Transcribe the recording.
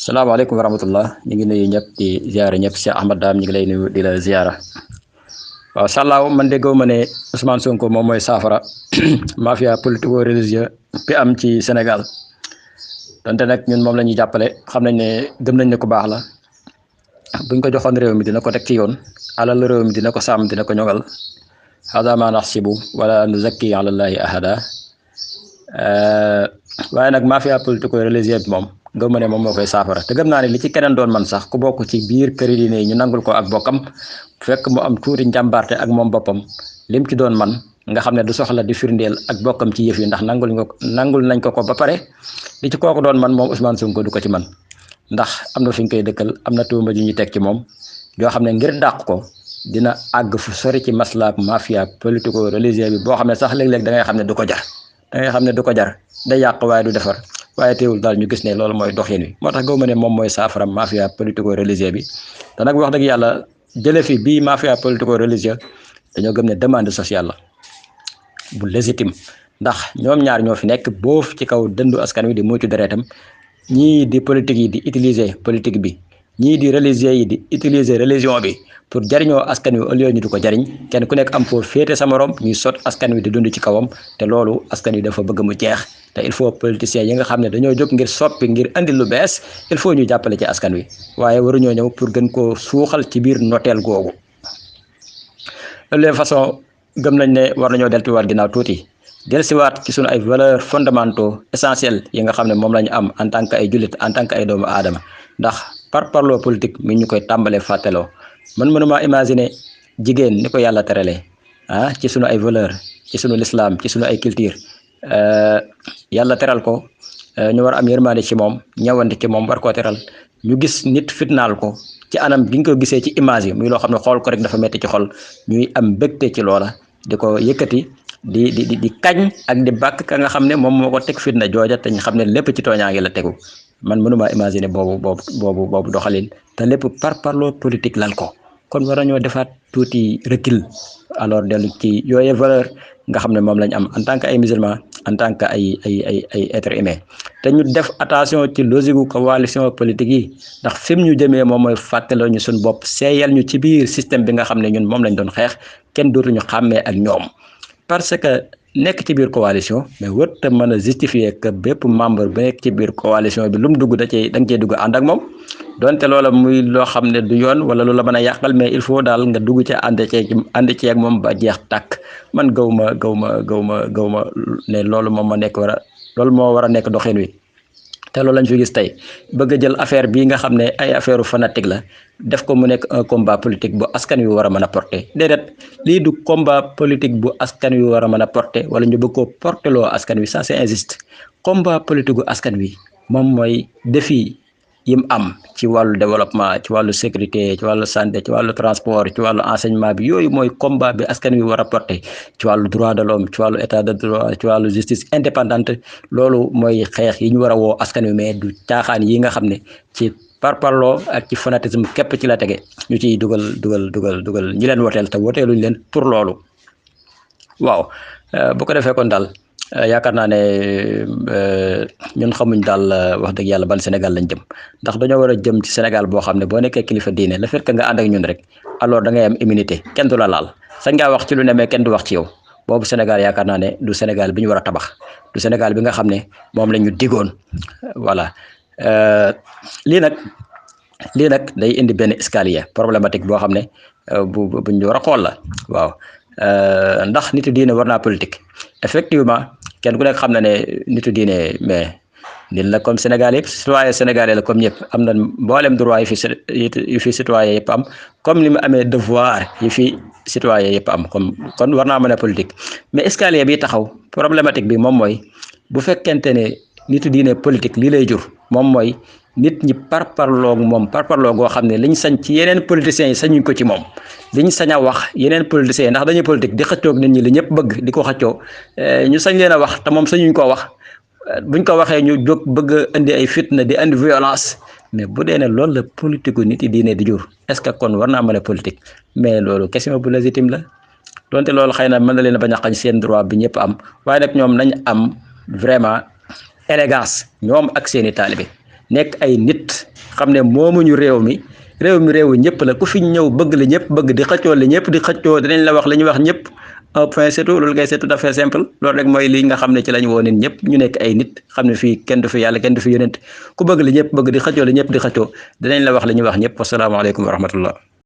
salaamaaleykum wa rahmatullah ñu ngi nuyu ñëpp di ziara ñëpp Cheikh Ahmad Dame ñu ngi lay nuyu di la ziara waaw sàllaaw man de gaw ma ne Ousmane Sonko moom mooy saafara mafia politico religieux bi am ci Sénégal donte nag ñun moom la ñuy jàppale xam nañ ne gëm nañ ne ku baax la buñ ko joxoon réew mi dina ko teg ci yoon alal réew mi dina ko sàmm dina ko ñogal hada ma naxsibu wala nuzakki alallahi ahada waaye nag mafia politico religieux bi moom gëm ma ne moom moo koy saafara te gëm naa ne li ci keneen doon man sax ku bokk ci biir këri diine yi ñu nangul ko ak bokkam fekk mu am tuuti njàmbarte ak moom boppam lim ci doon man nga xam ne du soxla di firndeel ak bokkam ci yëf yi ndax nangul nañ ko ba pare li ci kooku doon man moom Ousmane Sonko du ko ci man ndax am na fi ñu koy dëkkal am na tuuma ju ñu teg ci moom yoo xam ne ngir dàq ko dina àgg fu sori ci maslaak mafia politico religieux bi boo xam ne sax léeg-léeg da ngay xam ne du ko jar day yàq waaye du defar waaye teewul daal ñu gis ne loolu mooy doxin wi moo tax gaw ma ne moom mooy saafara mafia politico religieux bi te nag wax dëgg yàlla jële fi bii mafia politico religieux dañoo gëm ne demande sociale la bu légitime ndax ñoom ñaar ñoo fi nekk boof ci kaw dëndu askan wi di mucc deretam ñii di politique yi di utiliser politique bi ñii di religieux yi di utiliser religion bi pour jariñoo askan wi au lieu ñu di ko jariñ kenn ku nekk am foo féete sa morom ñuy sot askan wi di dund ci kawam te loolu askan wi dafa bëgg mu jeex te il faut politiciens yi nga xam ne dañoo jóg ngir soppi ngir andi lu bees il faut ñu jàppale ci askan wi waaye waruñoo ñëw pour gën koo suuxal ci biir noteel googu de façon gëm nañ ne war nañoo deltuwaat ginnaaw tuuti dellusiwaat ci sunu ay valeurs fondamentaux essentiels yi nga xam ne moom la ñu am en tant que ay jullit en tant que ay doomu aadama ndax parparloo politique mi ñu koy tàmbalee fàtteloo man mënuma imaginer jigéen ni ko yàlla terale ci sunu ay valeurs ci sunu l'islam ci sunu ay culture yàlla teral ko ñu war am yërmande ci moom ñëwante ci moom war koo teral ñu gis nit fitnaal ko ci anam bi ñu ko gisee ci image yi muy loo xam ne xool ko rek dafa metti ci xol ñuy am mbégte ci loola di ko yëkkati di kañ ak di bàkk ka nga xam ne moom moo ko teg fitna jooja te ñu xam ne lépp ci tooñaangi la tegu man mënuma imaginer boobu doxalin te lépp parparloo politique lal ko kon war nañoo defaat tuuti recul alors dellu ci yooye valeur nga xam ne moom lañ am en tant que ay musulman en tant que ay être humain te ñu def attention ci logique gu coalition politique yi ndax fi mu ñu jëmee moom mooy fàttaloo ñu suñ bopp seeyal ñu ci biir système bi nga xam ne ñun moom lañ doon xeex kenn dootuñu xàmmee ak ñoom parce que nekk ci biir coalition mais wërta mën a justifier que bépp membre bu nekk ci biir coalition bi lu mu dugg da nga cee dugg ànd ak moom donte loola muy loo xam ne du yoon wala lu la mën a yàqal mais il faut daal nga dugg ci ànd ci ak moom ba jeex tàkk man gaw ma ne loolu moom loolu moo war a nekk doxin wi te loolu lañ fi gis tey bëgg a jël affaire bii nga xam ne ay affaire fanatique la def ko mu nekk un combat politique bu askan wi war a mën a porter déedéet lii du combat politique bu askan wi war a mën a porter wala ñu bëgg koo porteloo askan wi ça c'est injuste combat politique bu askan wi moom mooy défi yim am ci wàllu développement ci wàllu sécurité ci wàllu santé ci wàllu transport ci wàllu enseignement bi yooyu mooy combat bi askan wi war a porter ci wàllu droit de l'homme ci wàllu état de droit ci wàllu justice indépendante loolu mooy xeex yi ñu war a woo askan wi mais du caaxaan yi nga xam ne ci parparloo ak ci fanatisme képp ci la tege ñu ciy dugal ñi leen woteel te woteeluñ leen pour loolu waaw bu ko defee kon daal yaakaar naa ne ñun xamuñ daal wax dëgg yàlla ban Sénégal lañ jëm ndax dañoo war a jëm ci Sénégal boo xam ne boo nekkee kilifa diine le fait que nga ànd ak ñun rek alors da ngay am immunité kenn du la laal sañ ngaa wax ci lu ne mais kenn du wax ci yow boobu Sénégal yaakaar naa ne du Sénégal bi ñu war a tabax du Sénégal bi nga xam ne moom la ñu digoon voilà lii nag day indi benn escalier problématique boo xam ne bu ñu war a xool la waaw ndax nitu diine war naa politique effectivement kenn ku nekk xam na ne nitu diine mais nit la comme Sénégal yëpp citoyen sénégalais la comme ñëpp am na mboolem droit yu fi citoyen yëpp am comme ni mu amee devoir yu fi citoyen yëpp am comme kon war naa mën a politique mais escalier bi taxaw problématique bi moom mooy bu fekkente ne nitu diine politique lii lay jur moom mooy nit ñi parparloo goo xam ne liñ sañ ci yeneen politiciens yi sañuñ ko ci moom liñ sañ a wax yeneen politiciens yi ndax dañuy politique di xëccoog nit ñi li ñëpp bëgg di ko xëccoo ñu sañ leen a wax te moom sañuñ koo wax buñ ko waxee ñu jóg bëgg a indi ay fitna di indi violence mais bu dee ne loolu la politique gu nit yi diine di jur est-ce que kon war naa mën a politique mais loolu question bu légitime la donte loolu xëy na mën na leen a bañ a xañ seen droit bi ñëpp am waaye nag ñoom nañ am vraiment élégance ñoom ak seeni taalibe nekk ay nit xam ne moomuñu réew mi réewu ñëpp la ku fi ñëw bëgg la ñëpp bëgg di xëccoo la ñëpp di xëccoo dinañ la wax la ñu wax ñëpp un point c'est tout loolu kay c'est tout à fait simple loolu rek mooy li nga xam ne ci lañ woo nit ñëpp ñu nekk ay nit xam ne fii kenn du fi yàlla kenn du fi yonent ku bëgg la ñëpp bëgg di xëccoo la ñëpp di xëccoo dinañ la wax la ñu wax ñëpp wasalaamaaleykum wa rahmatullah